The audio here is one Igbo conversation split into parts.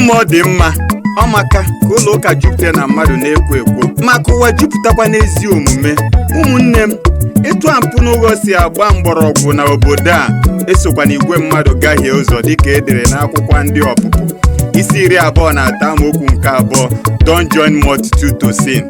Dị mma, ọ dị mma, ọ maka ka ụlọ ụka jupụta na mmadụ na-ekwo ekwo, maka ụwa jupụtakwa n'ezi omume. Ụmụnne m, etu a mpụ n'ụghọ si agba mgbọrọgwụ na obodo a, esokwa na igwe mmadụ gahie ụzọ, dịka e dere n'akwụkwọ Ndị Ọpụpụ isi 23, amaokwu nke 2: "Don't join multitude to sin."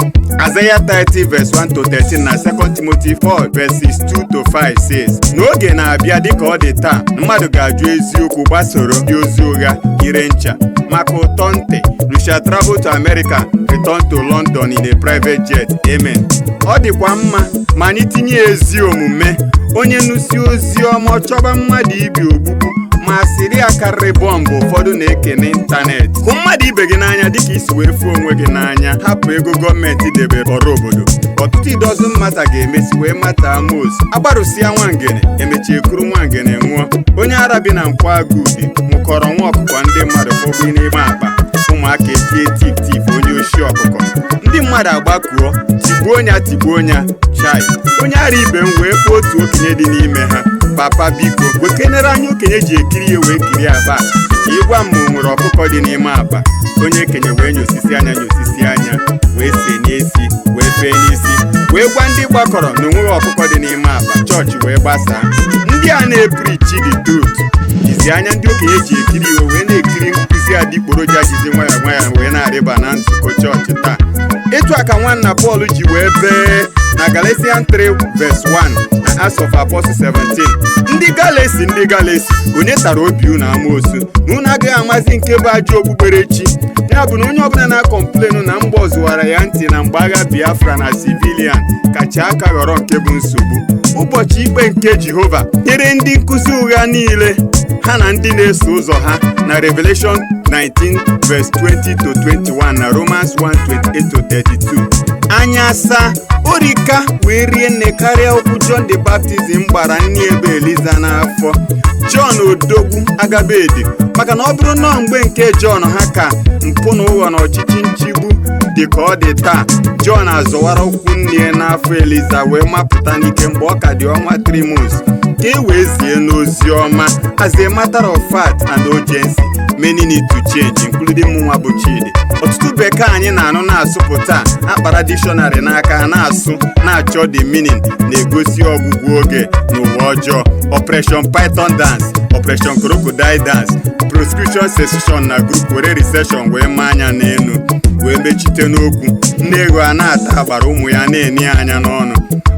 Isaiah 30 verse 1 to 13 na 2 Timothy 4 verses 2 to 5 says, n'oge na-abịa, dịka ọ dị taa, mmadụ ga-ajụ eziokwu, gbasoro ndị ozi ụgha ire ncha maka ụtọ ntị. You shall travel to America, return to London in a private jet. Amen. Ọ dịkwa mma ma anyị tinye ezi omume. Onye nụsi ozi ọma, ọ chọba mmadụ ibi ogbugbu, ma sịrị ya karịrị bọmbụ ụfọdụ na-eke n'ịntanetị. Hụ mmadụ ibe gị n'anya dịka isi wee fụ onwe gị n'anya. Hapụ ego gọọmenti debere ọrụ obodo. Ọtụtụ idozi mmata ga-emesi wee mata amos agbarụsịa nwangene, emechie ekuru nwangene nwụọ. Onye ara bi na Nkwa-Agụ-Ubi nwụkọrọ nwa ọkụkọ ndị mmadụ fọgbu n'ime akpa. Ụmụaka etie tif tif, onye oshi ọkụkọ. Ndị mmadụ agbakuo, tigbuo ya, tigbuo ya. Chai, onye ara ibe m wee kpọọ otu okenye dị n'ime ha: "Papa, biko, wekenere anya okenye ji ekiri ya wee kirie akpa a, ka ịgwa m ma o nwere ọkụkọ dị n'ime akpa." Onye okenye wee nyosisi anya, nyosisi anya, wee sie n'isi, wee fee n'isi, wee gwa ndị gbakọrọ na onweghị ọkụkọ dị n'ime akpa. Chọọchị wee gbasaa. Ndị a na-epreachi the truth jizi anya ndị okenye ji ekiri iwe wee na-ekiri nkụzi adịgboroja, jizi nwayọọ nwayọọ wee na-arịba na nzukọ chọọchị taa. Etu a ka nwanna Pọl ji wee bee na Galatians 3 verse 1 na Acts of Apostles 17: "Ndị Galesi, ndị Galesi, onye tara obi unu amoosu na unu agaghị amazi nke bụ ajọ okpukperechi?" Ya bụ na onye ọbụla na-acomplainu na mgbe ọzụwara ya ntị na mgbe agha Biafra na civilian kacha aka ghọrọ nke bụ nsogbu. Ụbọchị ikpe nke Jehova nyere ndị nkụzi ụgha niile, ha na ndị na-eso ụzọ ha, na Revelation 19 verse 20 to 21 na Romans 1 28 to 32. Anya asaa orika wee rie nne karịa okwu John the Baptist gbara nne ebe Eliza n'afọ. John Odogwu Agabedi, maka na ọ bụrụ nọọ mgbe nke John ha ka mpụ na ụghọ na ọchịchị nchigbu dị ka ọ dị taa, John azọwara ụkwụ nne ya n'afọ Eliza wee mapụta n'ike mgbe ọ ka dị ọnwa 3 months, ka e wee zie n'ozi ọma. As a matter of fact and urgency, many need to change, including mụnwa bụ Chidi. Ọtụtụ bekee anyị na-anụ na-asụpụta akpara dictionary n'aka ha na-asụ na-achọ the meaning na-egosi ọgwụgwụ oge n'ụwa ọjọọ. Operation Python Dance, Operation Crocodile Dance, proscription, secession na group were recession wee maa anya n'elu wee mechite n'okwu. Nne ego a na-ata agbara ụmụ ya na-eni anya n'ọnụ.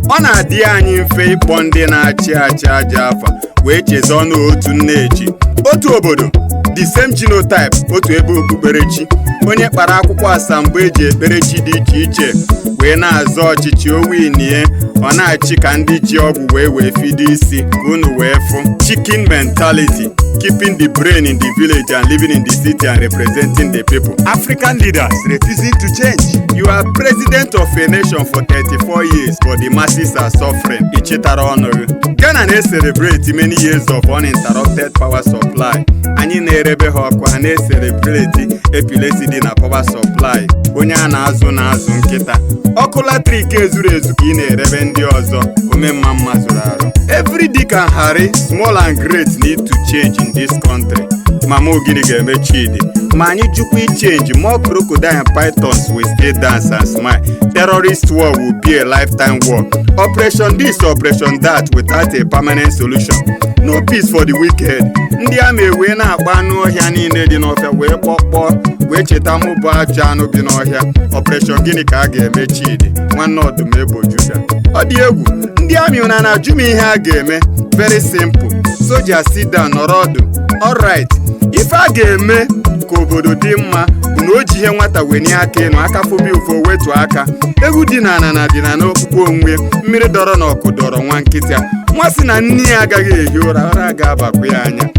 Ọ na-adị anyị mfe ịkpọ ndị na-achị achị aja afa wee chezọọ n'otu nne echi, otu obodo, the same genotype, otu ebe okpukperechi. Onye kpara akwụkwọ asambo eji ekperechi dị iche iche wee na-azọ ọchịchị, owinie, ọ na-achị ka ndị ji ọgwụ wee fido isi ka unu wee fụ. Chicken mentality, keeping the brain in the village and living in the city and representing the people. African leaders refusing to change. You are president of a nation for 34 years, but the masses are suffering. Ị chetara ọnụ gị. Ghana na-celebrate many years of uninterrupted power supply. Anyị na-erebe ha ọkụ, ha na-ecelebrate epilepsy dị na power supply. Onye a na-azụ na-azụ nkịta. Ọkụ latrik ezuru ezu ka ị na-erebe ndị ọzọ. Omemma mma zụrụ arụ. Every Dick and Harry, small and great, need to change in this country. Mama, ogini ga-eme Chidi ma anyị jukwa ichange? More crocodile and pythons will still dance and smile. Terrorist war will be a lifetime war. Operation this, operation that, without a permanent solution. No peace for the wicked. Ndị ama ewee na-akpa anụ ọhịa niile dị n'ọfịa wee kpọkpọọ wee cheta mụ bụ ajọ anụ bi n'ọhịa. Operation gịnị ka a ga-eme Chidi nwanne ọdụm ebo Juda? Ọ dị egwu. Ndị amị, ụna na-ajụ m ihe a ga-eme? Very simple. Soja, sit down, nọrọ ọdụ. Alright, ife a ga-eme ka obodo dị mma bụ na o ji ihe nwata wenye aka ịnụ aka fụbi ụfo wetuo aka. Egwu dị na ana dị na n'okpukpe onwe. Mmiri dọrọ na ọkụ dọrọ nwa nkịta. Nwa sị na nne ya agaghị ehi ụra, ụra ga-abakwa ya anya.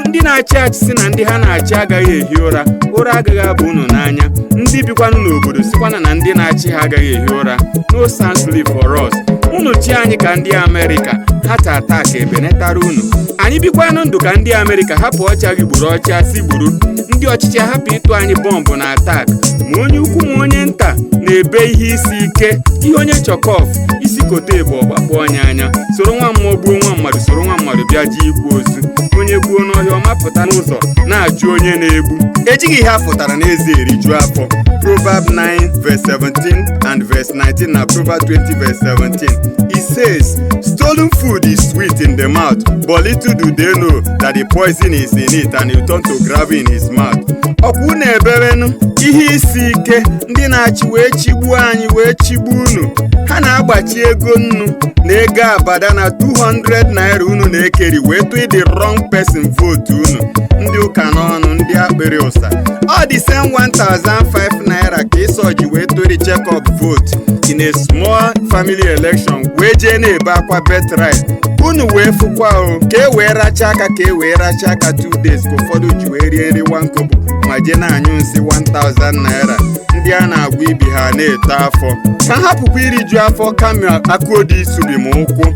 Ndị na-achị achị sị na ndị ha na-achị agaghị ehi ụra, ụra agaghị aba unu n'anya. Ndị bikwanụ n'obodo sikwana na ndị na-achị ha agaghị ehi ụra. No sound sleep for us. Unu chi anyị ka ndị Amerịka heart attack ebenetara unu. Anyị bikwanụ ndụ ka ndị Amerịka, hapụ ọcha gị gburu ọcha si gburu ndị ọchịchị, hapụ ịtụ anyị bọmbụ na attack. Ma onye ukwu ma onye nta na-ebe ihe isi ike. Ihe onye chọkọf isi kote bụ ọgbakpọ ọnya anya. Soro nwa mmụọ gbuo nwa mmadụ, soro nwa mmadụ bịa ji ikwu ozu onye. Gbuo n'ọhịa, ọ mapụta n'ụzọ na-ajụ onye na-egbu. Ejighị ihe a fụtara n'eze eriju afọ. Proverb 9 verse 17 and verse 19 na Proverb 20 verse 17. It says, "Stolen food is sweet in the mouth, but little do they know that the poison is in it and it turn to gravel in his mouth." Ọkwa unu eberenụ ihe isi ike, ndị na-achị wee chigbuo anyị, wee chigbuo unu. Ha na-agbachi ego nnu na ego abada na 200 naira unu na-ekeri wee tụọ the wrong person vote unu. Ndị ụka n'ọnụ, ndị akpịrị ụsa, ọ dị same 1005 naira ka ịsọ ji wee tụrụ check-up vote in a small family election, wee jee na-ebe akwa birthright unu, wee fụkwa o ka e wee racha aka, ka e wee racha aka 2 days, ka ụfọdụ ji wee rie nri 1 kobo ma jee na-anyụ nsị 1000 naira. Ndị a na-agwa ibi ha na-eto afọ ka ha hapụkwa iriju afọ, kama akụodi isubi ma ụkwụ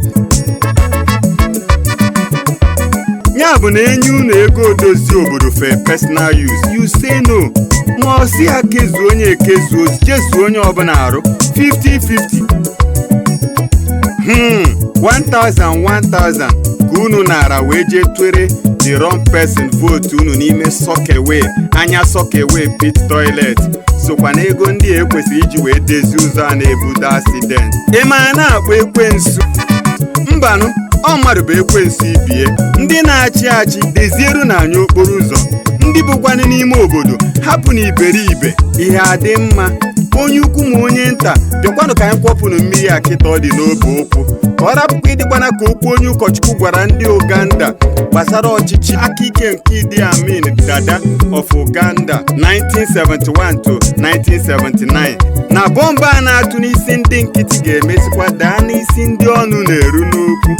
ya bụ na enye unu ego dozie obodo for personal use, you say no. Ma ọ si ya kezuo onye ekezuo, jezuo onye ọbụla arụ 50-50. 1000 1000 ka unu nara wee jee twere the wrong person vote unu n'ime soakaway anya, soakaway pit toilet, sokwa na ego ndị a ekwesịrị iji wee dezie ụzọ a na-ebudo accident. Ị ma na-akpọ ekwensu? Mbanụ, ọ mmadụ bụ ekwensu ibie. Ndị na-achị achị, dezieru na anya okporo ụzọ. Ndị bụkwanụ n'ime obodo, hapụ na iberibe ihe adị mma. Onye ukwu ma onye nta, bịakwanụ ka anyị kwọpụnụ mmiri a kịta ọ dị n'obe ụkwụ, ka ọ rapụkwa ịdịkwana ka okwu onye ụkọchukwu gwara ndị Uganda gbasara ọchịchị aka ike nke Idi Amin Dada of Uganda 1971 to 1979, na bọmbụ a na-atụ n'isi ndị nkịtị ga-emesịkwa daa n'isi ndị ọnụ na-eru n'okwu.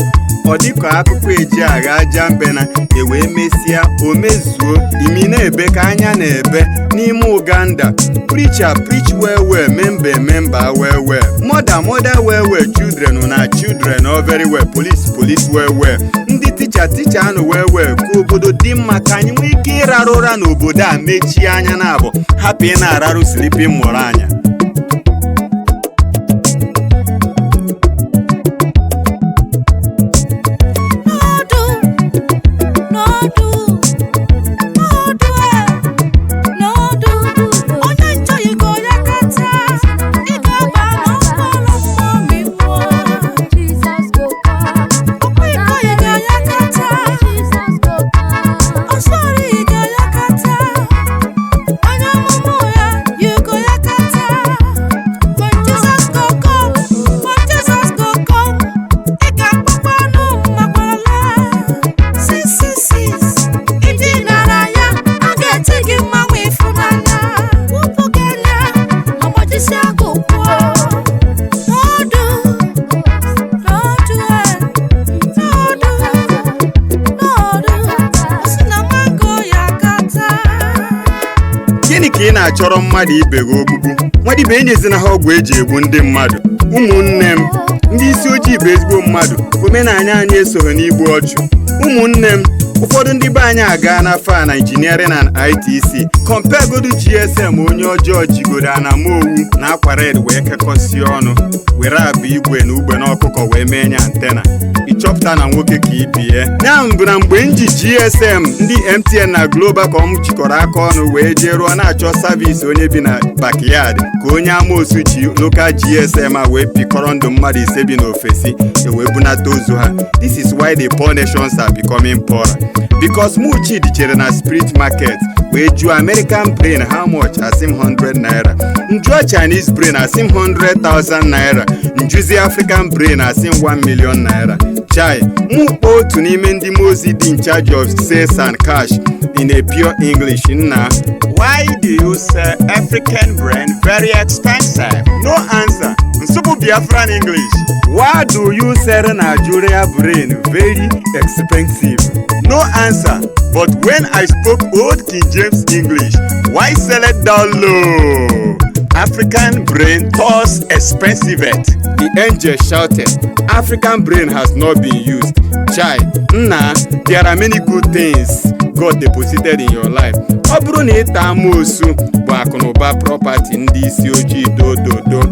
Ọ dịka akụkọ eji agha aja mbena ewee mesịa o mezuo. Imi na-ebe ka anya na-ebe n'ime Uganda. Preacher, preach well well. Member, member well well. Mother, mother well well. Children na children, oh, very well. Police, police well well. Ndị teacher, teacher anụ well well, ka obodo dị mma, ka anyị nwee ike ịrarụ ụra n'obodo a, mechie anya na abụ, hapụ ị na-ararụ sleeping mụrụ anya. No do, no do, no do, eh, no do. Onye nchọ yigo ya kata, ị ga-aba n'ọkpọrọ mmụọ ma ị nwụọ. Jesus go come. Ọkwa iko yigo ya kata, Jesus go come. ọsọrọ yigo ya kata, onye amụma ya yigo ya kata. When Jesus go come, when Jesus go come, ị ga-akpọkwa anụ makwarala. 666, ịdị nara ya, a ga-eti gị mmanwụ ịfụnanya, wụpụ gị anya ma gbajisia gị ụkwụ. N'ọdụ, n'ọdụ, eh, n'ọdụ, n'ọdụ, o si na mango ya kata. Gịnị ka ị na-achọrọ mmadụ ibe gị ogbugbu? Nwadibe, enyezina ha ọgwụ eji egbu ndị mmadụ. Ụmụnne m, ndị isi ojii bụ ezigbo mmadụ. Omenala anyị esoghị n'igbu ọchụ. Ụmụnne m, ụfọdụ ndị be anyị aga na fa na engineering and ITC compare godu GSM. Onye ọjọọ jigodo anamowu na akwa red wee kekọsie ọnụ, were abụ igwe na ugbe na ọkụkọ wee mee nya antenna. Ịchọpụta na nwoke ka ibie ya mbụ na mgbe m ji GSM, ndị MTN na Globacom jikọrọ aka ọnụ wee jee rụọ na-achọ service onye bi na backyard, ka onye amoosu ji local GSM a wee pịkọrọ ndụ mmadụ ise bi n'ofesi, ewee bunata ozu ha. This is why the poor nations are becoming poorer, because Muchidi chere na spirit market wee jụọ American brain how much, asị m 100 naira. Njụọ Chinese brain, asị m 100,000 naira. Njuzi African brain, asị m 1 million naira. Chai, mụ kpọọ otu n'ime ndị mmụọ ozi dị in charge of sales and cash in a pure English: "Nna, why do you sell African brain very expensive?" No answer. Nsụpụ Biafran English: "Why do you sell Nigeria brain very expensive?" No answer. But when I spoke old King James English: "Why sell it down low? African brain thus expensive." The angel shouted, "African brain has not been used." Chai, nna, there are many good things. God deposited in your life. Ọ bụrụ na ịta amoosu bụ akụnụba property ndị isi ojii, dododo,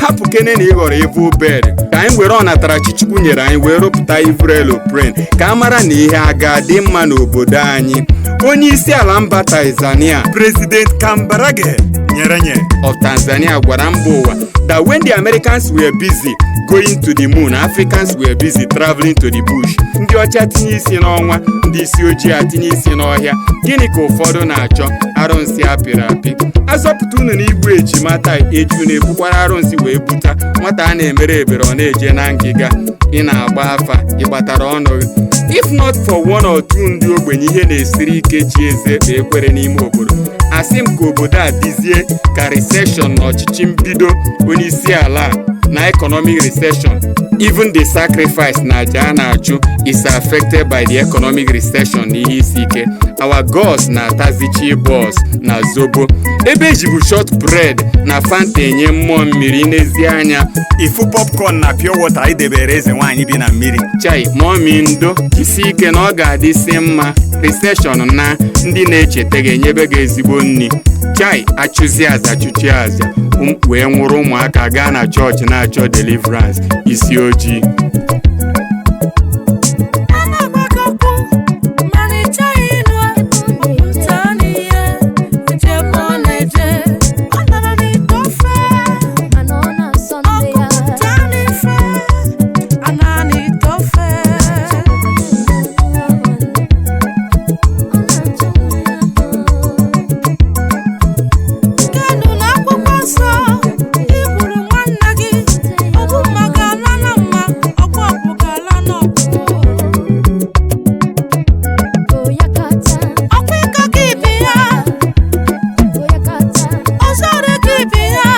hapụ kene na ịghọrọ evil bird, ka anyị were ọnatarachi Chukwu nyere anyị wee rụpụta evil aeroplane, ka a mara na ihe a ga-adị mma n'obodo anyị. Onye isi ala mba Tanzania, President Kambarage Nyerere of Tanzania, gwara mba ụwa that when the Americans were busy going to the moon, Africans were busy traveling to the bush. Ndị ọcha tinye isi n'ọnwa, ndị isi ojii atinye isi n'ọhịa. Gịnị ka ụfọdụ na-achọ? Arụnsị apịrị apị. Azọpụta unu n'igbu ejima taa, eji unu ebukwara arụnsị wee buta nwata a na-emere ebere, ọ na-eje na ngịga. Ị na-agba afa, ị gbatara ọnụ gị. If not for one or two ndị ogbenye ihe na-esiri ike ji eze ekpe ekwere n'ime obodo, asị m ka obodo a dizie ka recession na ọchịchị mbido onye isi ala a na economic recession. Even the sacrifice na aja a na-achụ is affected by the economic recession na ihe isi ike. Our gods na-atazi bọs na zobo, ebe ejibu short bread na Fanta enye mmụọ mmiri n'ezi anya. Ifu popcorn na pure water idebere eze nwaanyị bi na mmiri. Chai, mummy, ndo, jisi ike na ọ ga-adịsị mma. Recession na ndị na-echeta ga-enyebe gị ezigbo nri. Chai, achụzi aza, chụchi aza wee nwụrụ ụmụaka gaa na chọọchị na-achọ deliverance isi ojii. A na-agbakọkwu mana ị chọghị ịnụ. Pụta n'ihe echebe ọ na-eje, ọ nọrọ n'ite ofe. Mana ọ na-asọ nne ya. Ọkụ pụta n'ife a na n'ite ofe. Ọ na-achọ nwa ya. Kenu na akwụkwọ nsọ, igburu nwanne gị, ogbu mma ga-ala na mma, ọgwụ ọgwụ ga-ala n'ọgwụ. Ọkwa ịkọ gị ibi ya, ọzọ ọrụ gị ibi ya.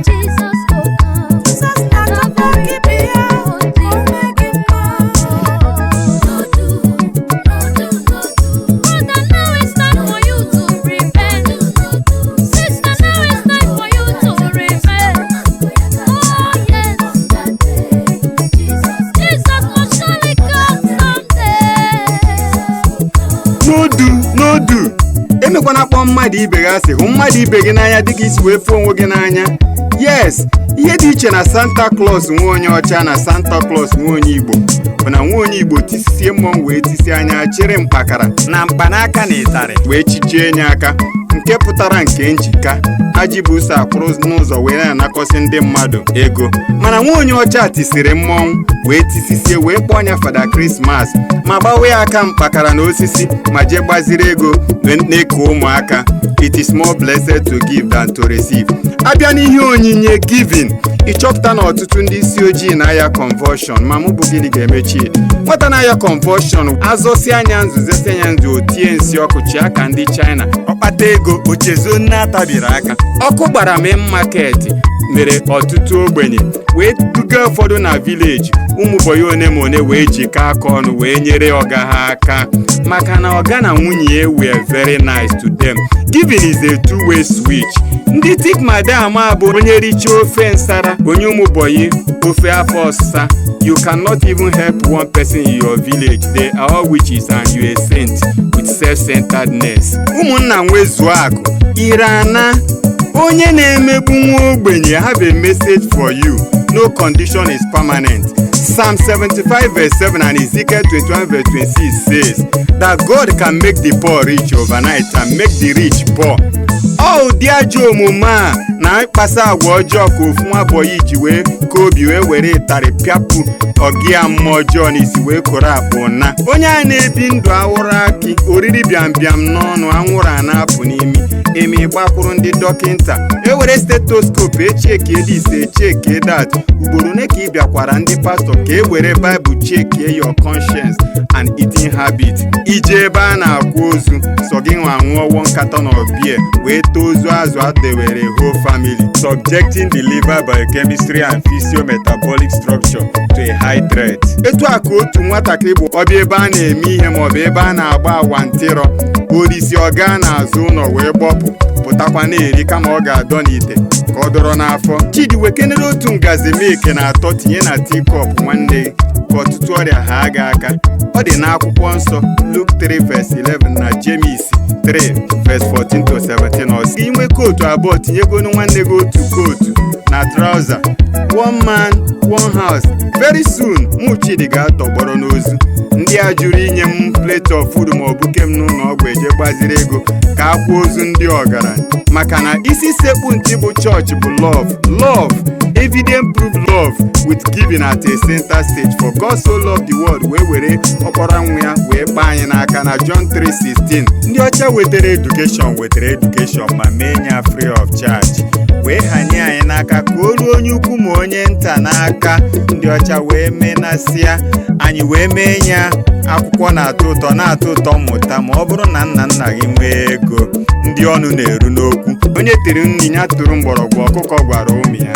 Jesus go come. Jizọs na-achọkwa gị ibi ya ka o mee gị mma. No do, no do, no do. Brother, now it's time for you to repent. Sister, now it's time for you to repent. Oh yes, Jesus must surely come someday. No do, no do. Emekwana kpọọ mmadụ ibe gị asị. Hụ mmadụ ibe gị n'anya dịka isi wee fụ onwe gị n'anya. Yes, ihe dị iche na Santa Claus nwa onye ọcha na Santa Claus nwa onye Igbo bụ na nwa onye Igbo tisie mmọnwụ wee tisie anya, chịrị mkpakara na mkpanaka na ịtarị wee chichie nye aka, nke pụtara nke njika aji bụ ụsọ akwụrụ n'ụzọ wee na-anakọsị ndị mmadụ ego. Mana nwa onye ọcha tisiri mmọnwụ wee tisisie wee kpọọ ya Fada Krismas, ma gbawe ya aka mkpakara na osisi, ma jee gbaziri ego na-eke ụmụaka. It is more blessed to give than to receive. Abịa n'ihe onyinye, giving, ịchọpụta na ọtụtụ ndị isi ojii na-aya convulsion. Ma mụ bụ gịnị ga-emechi nwata na-aya convulsion? Azọsi anya nzuzesi anya nzu, o tie nsị ọkụ chịa ka ndị China. Ọkpata ego ochezo nne atabiri aka. Ọkụ gbara main market mere ọtụtụ ogbenye wee duga ụfọdụ na village. Ụmụ boy one ma one wee jikọọ aka ọnụ wee nyere ọga ha aka, maka na ọga na nwunye ya were very nice to them. Giving is a two-way switch. Ndị tik madam a bụ onye richaa ofe nsara, onye ụmụ boy ofe afọ ọsịsa. You cannot even help one person in your village. They are all witches and you a saint with self-centeredness. Ụmụnna, nwezuo akụ ire ana onye na-emegbu nwa ogbenye, have a message for you. No condition is permanent. Psalm 75 verse 7 and Ezekiel 21 verse 26 says that God can make the poor rich overnight and make the rich poor. Ọ ụdị ajọ omume a na ịkpasa agwa ọjọọ ka ofu nwa boy ji wee ka obi wee were ịtarị pịapụ ọgịa mmụọ ọjọọ n'isi wee koro akpụ na onye a na-ebi ndụ awụrụ akị oriri bịam bịam n'ọnụ, anwụrụ a na-apụ n'imi emi. Gbakwuru ndị dọkịnta ewere stethoscope echekie this, echekie that. Ugboro ole ka ị bịakwara ndị pastọ ka e were Baịbụl chekie your conscience and eating habit? Ije ebe a na-akwa ozu, sọ gị nwa ṅụọ one carton of beer wee too ozu azụ adewere whole family, Subjecting the liver biochemistry and physio-metabolic structure to a high threat. Etu a ka otu nwatakịrị bụ ọbịa ebe a na-eme ihe maọbụ ebe a na-agba awantịrọ orisi, ọ gaa n'azụ ụlọ wee gbọpụ pụtakwa na-eri kama ọ ga-adọ n'ite ka ọ dọrọ n'afọ. Chidi, wekenere otu ngazi milk na atọ tinye na teacup nwanne gị. Ka ọtụtụ ọrịa ha aga aka. Ọ dị n'akwụkwọ nsọ, Luke 3 verse 11 na James 3 verse 14 to 17. Ọ sị inwe kootu abụọ, tinyegonu nwanne gị otu kootu na trouser. One man, one house. Very soon mụ Chidi ga-atọgbọrọ n'ozu. Ndị a jụrụ inye m plate of food ma ọ bụ kem n'ụlọ ọgwụ eje gbaziri ego ka a kwụọ ozu ndị ọgaranya, maka na isi sekpu ntị bụ chọọchị bụ love, love, evident proof, love with giving at a center stage. For God so loved the world wee were ọkpọrọ nwa ya wee kpaa anyị n'aka na John 3:16. Ndị ọcha wetara education, wetara education ma mee ya free of charge, wee hanye anyị n'aka ka o ruo onye ukwu ma onye nta n'aka. Ndị ọcha wee menasịa anyị, wee mee ya akwụkwọ na-atọ ụtọ, na-atọ ụtọ mmụta, ma ọ bụrụ na nna nna gị nwee ego. Ndị ọnụ na-eru n'okwu, Onye tiri nri ya tụrụ mgbọrọgwụ, ọkụkọ gwara ụmụ ya.